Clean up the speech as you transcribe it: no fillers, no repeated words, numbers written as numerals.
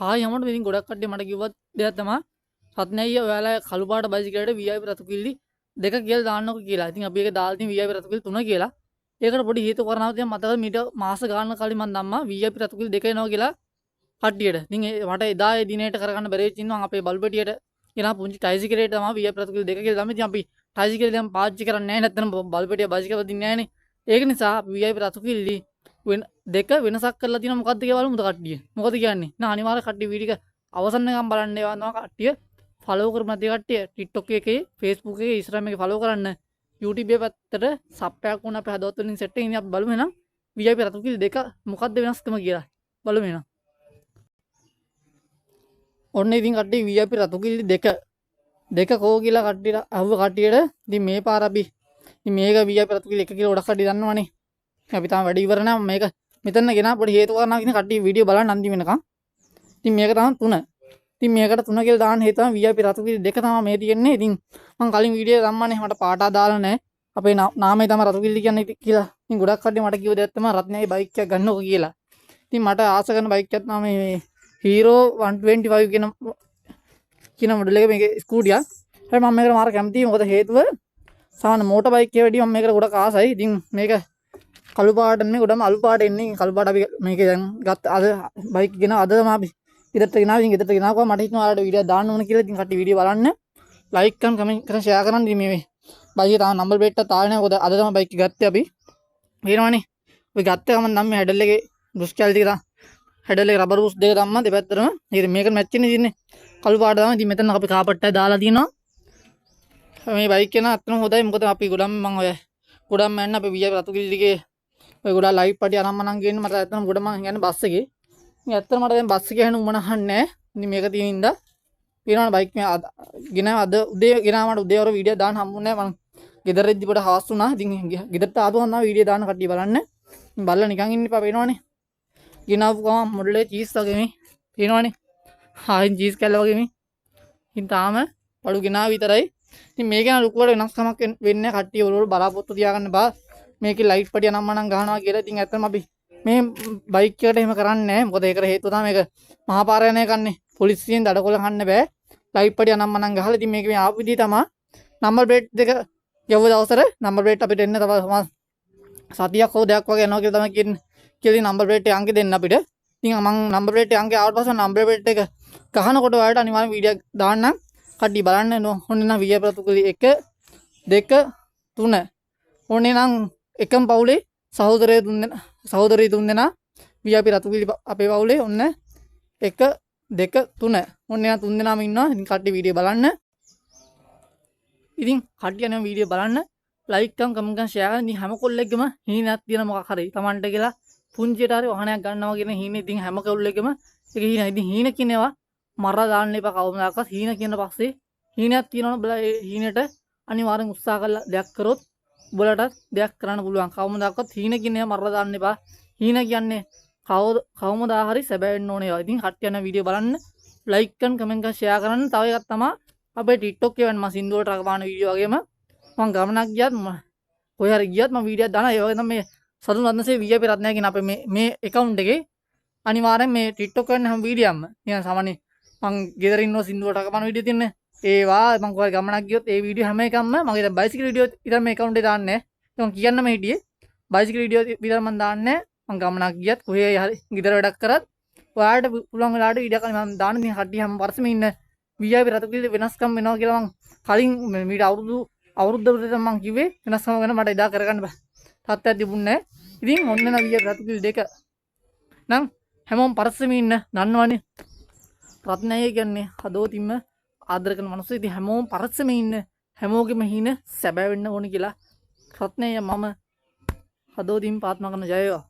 Hi හැමෝටම. ඉතින් ගොඩක් කට්ටිය මට කිව්වත් දෙයක් තමයි රත්නය අයියා ඔයාලා කළු පාට බයිසිකලයට VIP රතු කිල්ලි දෙක කියලා දාන්නකෝ කියලා. ඉතින් අපි ඒක දාලා තියෙන VIP රතු කිල්ලි තුන කියලා. ඒකට පොඩි හේතු කාරණාවක් තියෙනවා. මතකද මීට මාස ගානක කලින් මං දැම්මා VIP රතු කිල්ලි දෙක එනවා කියලා කට්ටියට. ඉතින් ඒ මට එදා ඒ දිනේට කරගන්න බැරි වෙච්ච ඉන්නවා අපේ බලු පෙටියට ගෙනා පුංචි ටයිසිකලයට තමයි VIP රතු කිල්ලි දෙක කියලා දැම්මේ. ඉතින් අපි ටයිසිකලේ දැන් පාවිච්චි කරන්නේ නැහැ. නැත්නම් බලු පෙටිය බයිසිකල් වදින්නේ නැහනේ. ඒක නිසා අපි VIP රතු කිල්ලි වෙන දෙක වෙනසක් කරලා තියෙනවා. මොකද්ද කියලා බලමුද කට්ටිය? මොකද කියන්නේ? නා අනිවාර්ය කට්ටිය වීඩියෝ එක අවසන් වෙනකම් බලන්න ඒවා තමයි කට්ටිය ෆලෝ කරපු නැති කට්ටිය TikTok එකේ, Facebook එකේ, Instagram එකේ ෆලෝ කරන්න. YouTube එකේ පැත්තට සබ් එකක් වුණ අපේ හදවත් වලින් සෙට් එකේ. ඉතින් අපි බලමු එහෙනම් VIP රතු කිලි දෙක මොකද්ද වෙනස්කම කියලා. බලමු එහෙනම්. ඔන්න ඉතින් කට්ටිය VIP රතු කිලි දෙක දෙක කෝ කියලා කට්ටියට අහුව කට්ටියට ඉතින් මේ පාර අපි ඉතින් මේක VIP රතු කිලි එක කියලා ගොඩක් කට්ටිය දන්නවනේ. අපි තාම වැඩ ඉවර නෑ. මේක මෙතන ගෙනා පොඩි හේතු කාරණාවක් ඉතින් කට්ටිය වීඩියෝ බලන්න අන්තිම වෙනකන්. ඉතින් මේක තමයි තුන. ඉතින් මේකට තුන කියලා දාන්න හේතුව තමයි VIP රතු කිලි දෙක තමයි මේ තියෙන්නේ. ඉතින් මං කලින් වීඩියෝ එක දැම්මනේ මට පාට අදාළ නෑ. අපේ නාමය තමයි රතු කිලි කියන්නේ කියලා. ඉතින් ගොඩක් කට්ටිය මට කිව්ව දෙයක් තමයි රත්නයයි බයික් එකක් ගන්නකෝ කියලා. ඉතින් මට ආස කරන බයික් එකක් තමයි මේ හීරෝ 125 කියන කියන මොඩල් එක මේකේ ස්කූටියක්. හැබැයි මම මේකට මාර කැමතියි. මොකද හේතුව සාමාන්‍ය මෝටර් බයික් එක වැඩිය මම මේකට ගොඩක් ආසයි. ඉතින් මේක කළු පාට නෙමෙයි ගොඩම අලු පාට එන්නේ. කළු පාට අපි මේක දැන් ගත්ත අද බයික් ගෙන අද තමයි අපි ගෙදරට ගෙනාවා. ඉතින් ගෙදරට ගෙනාවම මට හිතුණා ඔයාලට වීඩියෝ දාන්න ඕන කියලා. ඉතින් කට්ටිය වීඩියෝ බලන්න ලයික් කරන් කමෙන්ට් කරන් ෂෙයා කරන්න. ඉතින් මේ බයික් එක තාම නම්බර් ප්ලේට් එකක් තාම නෑ. මොකද අද තමයි බයික් එක ගත්තේ අපි. පේනවනේ. අපි ගත්ත ගමන් නම් මේ හැඩල් එකේ බ්‍රුෂ් කැලි ටික හැඩල් එකේ රබර් බ්‍රුෂ් දෙක දැම්මා දෙපැත්තටම. ඉතින් මේක මැච් වෙන්නේ ඉතින් කළු පාට තමයි. ඉතින් මෙතන අපි කාපට් එක දාලා තියෙනවා. මේ බයික් එක නම් ඇත්තටම හොඳයි. මොකද අපි ගොඩක්ම මං ඔය ගොඩක්ම යන්නේ අපි VIP රතු කිලි ටිකේ ඔය ගොඩාක් ලයිට් පටි අරන් මනම් ගේන්නේ. මට ඇත්තටම ගොඩ මං යන්නේ බස් එකේ. ඉතින් ඇත්තටම මට දැන් බස් එකේ යන්න උවමනහක් නෑ. ඉතින් මේක තියෙන හින්දා පේනවනේ බයික් මේ අද ගෙනාව අද උදේ ගෙනාව මට උදේ වර වීඩියෝ දාන්න හම්බුනේ නෑ. මං ගෙදර ඉද්දි පොඩ හවස් වුණා. ඉතින් ගෙදරට ආපු ගමන් තමයි වීඩියෝ දාන්න කට්ටිය බලන්න. ඉතින් බලලා නිකන් ඉන්න එපා. පේනවනේ. ගෙනාවු ගමන් මොඩල් එක චීස් වගේ මේ පේනවනේ. ආයෙත් චීස් කැල්ල වගේ මේ. ඉතින් තාම බඩු ගෙනාව විතරයි. ඉතින් මේක ගැන ලොකුවට වෙනස්කමක් වෙන්නේ නෑ. කට්ටිය ඔලුවල බලාපොරොත්තු තියාගන්න බා. මේකේ ලයිට් පටි අනම් මනම් ගහනවා කියලා. ඉතින් ඇත්තටම අපි මේ බයික් එකට එහෙම කරන්නේ නෑ. මොකද ඒකට හේතුව තමයි මේක මහා පාර යන එකන්නේ. පොලිසියෙන් දඩකොල කන්න බෑ. ලයිට් පටි අනම් මනම් ගහලා. ඉතින් මේක මේ ආපු විදිහ තමයි නම්බර් ප්ලේට් දෙක යවුව දවසට නම්බර් ප්ලේට් අපිට එන්න තව සතියක් හෝ දෙයක් වගේ යනවා කියලා තමයි කියන්නේ. කියලා ඉතින් නම්බර් ප්ලේට් එක අංකෙ දෙන්න අපිට. ඉතින් මං නම්බර් ප්ලේට් එක අංකෙ ආවට පස්සේ නම්බර් ප්ලේට් එක ගහනකොට ඔයාලට අනිවාර්යෙන් වීඩියෝ එකක් දාන්නම්. කට්ටිය බලන්න ඕනේ නම් VIP රතු කිලි 1 2 3 ඕනේ නම් එකම පවුලේ සහෝදරයෝ තුන් දෙනා, සහෝදරයෝ තුන් දෙනා VIP රතු කිලි අපේ පවුලේ ඔන්න 1 2 3 ඕනේ නම් තුන් දෙනාම ඉන්නවා. ඉතින් කට්ටිය වීඩියෝ බලන්න. ඉතින් කට්ටිය අනිවාර්යෙන් වීඩියෝ බලන්න ලයික් කරන් කමෙන්ට් කරන් ෂෙයා කරන්. ඉතින් හැම කොල්ලෙක්ගම හීනක් තියෙන මොකක් හරි Tamanට කියලා පුංචියට හරි වාහනයක් ගන්නවා කියන හීනේ. ඉතින් හැම කොල්ලෙක්ගම ඒක හීන. ඉතින් හීන කියන ඒවා මරලා දාන්න එපා කවදාකවත්. හීන කියන පස්සේ හීනයක් තියෙනවනේ උඹලා ඒ හීනෙට අනිවාර්යෙන් උත්සාහ කරලා දෙයක් කරොත් උඹලටත් දෙයක් කරන්න පුළුවන්. කවමදාකවත් හීන කියන ඒවා මරලා දාන්න එපා. හීන කියන්නේ කවමදා හරි සැබෑ වෙන්න ඕනේ ඒවා. ඉතින් කට්ටිය යන වීඩියෝ බලන්න ලයික් කරන් කමෙන්ට් කරන් ෂෙයා කරන්න. තව එකක් තමයි අපේ TikTok එකේ මම සින්දු වලට රඟපාන වීඩියෝ වගේම මං ගමනක් ගියත් කොහේ හරි ගියත් මං වීඩියෝ එකක් දානවා. ඒ වගේ තමයි මේ සතුන් රත්නසේ VIP රත්නය කියන අපේ මේ ඇකවුන්ට් එකේ අනිවාර්යෙන් මේ TikTok කරන හැම වීඩියෝක්ම නිකන් සාමාන්‍ය මං ගෙදර ඉන්නවා සින්දු වලට රඟපාන වීඩියෝ තියෙන්නේ. ඒවා මං කොහේ ගමනක් ගියොත් ඒ වීඩියෝ හැම එකක්ම මගේ දැන් බයිසිකල් වීඩියෝ විතර මේ ඇකවුන්ට් එකේ දාන්නේ නෑ. මං කියන්නම හිටියේ බයිසිකල් වීඩියෝ විතර මං දාන්නේ නෑ. මං ගමනක් ගියත් කොහේ හරි ගෙදර වැඩක් කරත් ඔයාලට පුළුවන් වෙලාවට වීඩියෝ එකක් මං දාන්න. ඉතින් කට්ටිය හැම වර්ෂෙම ඉන්න VIP රතු කිලි වෙනස්කම් වෙනවා කියලා මං කලින් මීට අවුරුද්ද විතර මං කිව්වේ වෙනස්කම ගැන මට එදා කරගන්න බෑ. තත්ත්වයක් තිබුණේ නෑ. ඉතින් ඔන්න නම් VIP රතු කිලි දෙක නම් හැමෝම පරිස්සමින් ඉන්න. දන්නවනේ රත්නය කියන්නේ හදවතින්ම ආදර කරන මනුස්සයෙක්. ඉතින් හැමෝම පරිස්සමින් ඉන්න. හැමෝගෙම හීන සැබෑ වෙන්න ඕනේ කියලා රත්නය මම හදවතින් ප්‍රාර්ථනා කරන ජය වේවා.